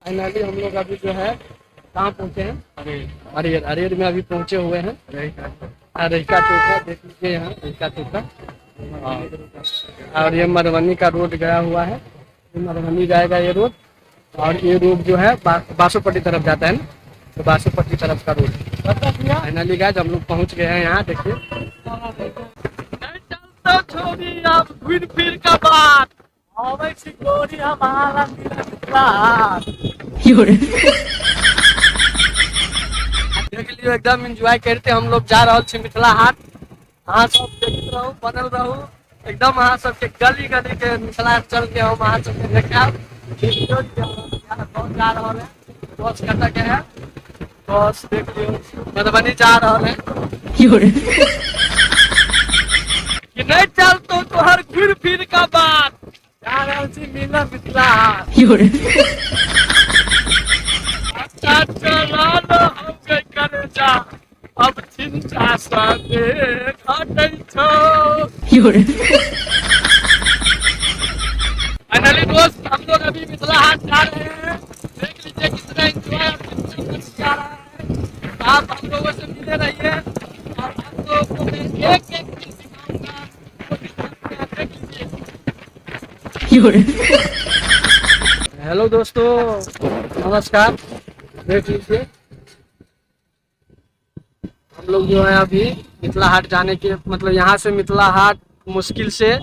Finally हम लोग अभी जो है कहाँ पहुँचे हैं? अरेर। अरेर में अभी पहुँचे हुए हैं। रहिका चौक है, देख लीजिए यहाँ रहिका चौक का। और ये मधुबनी का रोड गया हुआ है, मधुबनी जाएगा ये रोड। और ये रोड जो है बासोपट्टी तरफ जाता है ना, तो बासोपट्टी तरफ का रोड। फाइनली गाइस हम लोग पहुँच गए हैं यहाँ, देखिए। छोड़ी आप घूम फिर का बात देख लियो, एकदम एंजॉय करते हम लोग जा रहा छी मिथिला हाट। अहाँ सब देखते रहू, बनल रहू एकदम। अहाँ सबके गली गली के मिथिला हाट चल के हम अहाँ सबके देखायब। बस जा रहा है, बस कतऽ के है, बस देख लियो मधुबनी जा रहा है। कि नहीं चलतो तोहर घूर फिर का बात, जा रहल छी मिला मिथिला हाट। अच्छा चला लो हम के करे जा, अब चिंता से घटै छौ। फाइनली दोस्त हम लोग अभी मिथिला हाट जा रहे हैं। देख लीजिए कितना एंजॉय और कितना मजा आ रहा है। आप हम लोगों से मिले रहिए और आप लोगों को मैं एक एक चीज सिखाऊंगा, वो दिखाऊंगा, देख लीजिए। हेलो दोस्तों, नमस्कार। देख लीजिए हम लोग जो है अभी मिथिला हाट जाने के, मतलब यहाँ से मिथिला हाट मुश्किल से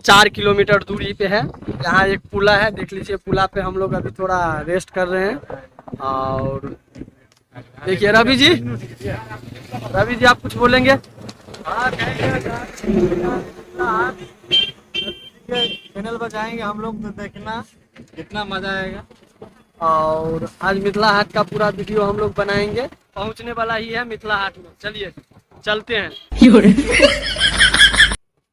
4 किलोमीटर दूरी पे है। यहाँ एक पुला है, देख लीजिए पुला पे हम लोग अभी थोड़ा रेस्ट कर रहे हैं। और देखिए रवि जी, रवि जी आप कुछ बोलेंगे? चैनल पर जाएंगे हम लोग तो देखना कितना मजा आएगा। और आज मिथिला हाट का पूरा वीडियो हम लोग बनाएंगे। पहुंचने वाला ही है मिथिला हाट में, चलिए चलते हैं।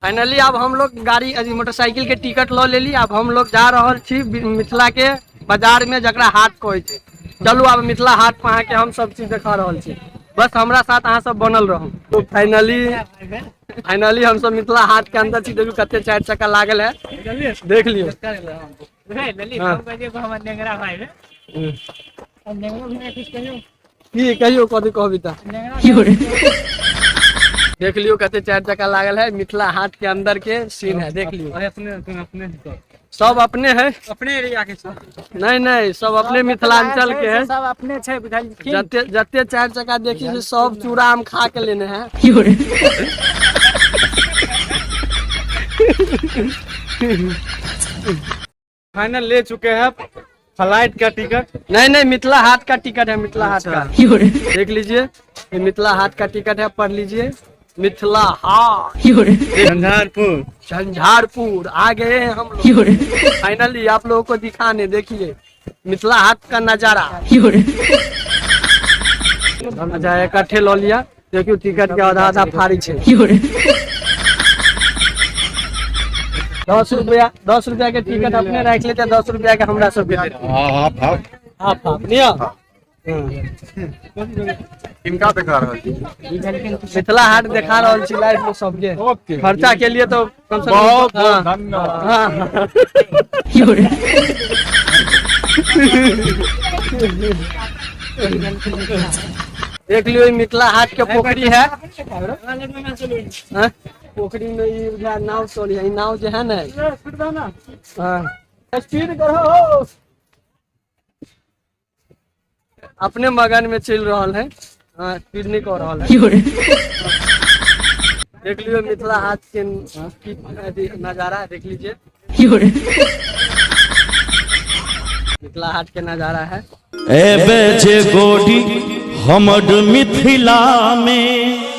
फाइनली अब हम लोग गाड़ी अजी मोटरसाइकिल के टिकट ल लेली। अब हम लोग जा रहल छी मिथिला के बाजार में, जकरा हाट कहै छै। चलू अब मिथिला हाट पर अहाँके हम सब चीज देखा रहल छी, बस हमरा साथ अहाँ सब बनल रहू। तो फाइनली हम सब मिथिला हाट के अंदर छी। देखू कते 4 चक्का लागल है, देख लियो। हाँ। की कहियो, कथी कहबी त? देख लियो कते 4 चक्का लागल है। मिथिला हाट के अंदर के सीन है, देख लियो। अपने अपने सब अपने है, अपने एरिया के सब। नहीं नहीं, सब अपने मिथिलांचल के है, सब अपने छै, बुझलखिन। जते जते 4 चक्का देखी से सब चूड़ा आम खा के लेने हैं। फाइनल ले चुके हैं फ्लाइट का टिकट। नहीं नहीं, मिथिला हाट का टिकट है, मिथिला हाट का। देख लीजिए ये मिथिला हाट का टिकट है, पढ़ लीजिए मिथिला हाट झंझारपुर। झंझारपुर आ गए हैं हम लोग फाइनली आप लोगों को दिखाने। देखिए मिथिला हाट का नजारा। अच्छा इकट्ठे ल लिया, देखियो टिकट के आधा आधा फाड़ी छै। 10 रुपया, 10 रुपया के टिकट अपने राख लेते, 10 रुपया के हमरा सब के देते। हाफ हाफ हाफ हाफ निया। किनका देखा रहल छी? मिथिला हाट देखा रहल छी लाइव में सबके। ओके। खर्चा के लिए तो कम से कम बहुत बहुत हाँ। धन्यवाद। हाँ। देख लियो ई मिथिला हाट के पोखरी है। हाँ? पोखरी में ई बुझा नाव चली है, ई नाव जे है ना, हाँ। स्पीड करो, अपने मगन में चल रहा है। हाँ, स्पीड नहीं कर रहा है। देख लियो मिथिला हाट के नजारा, देख लीजिए मिथिला हाट के नजारा है। एबे जे गोडी हमर मिथिला में।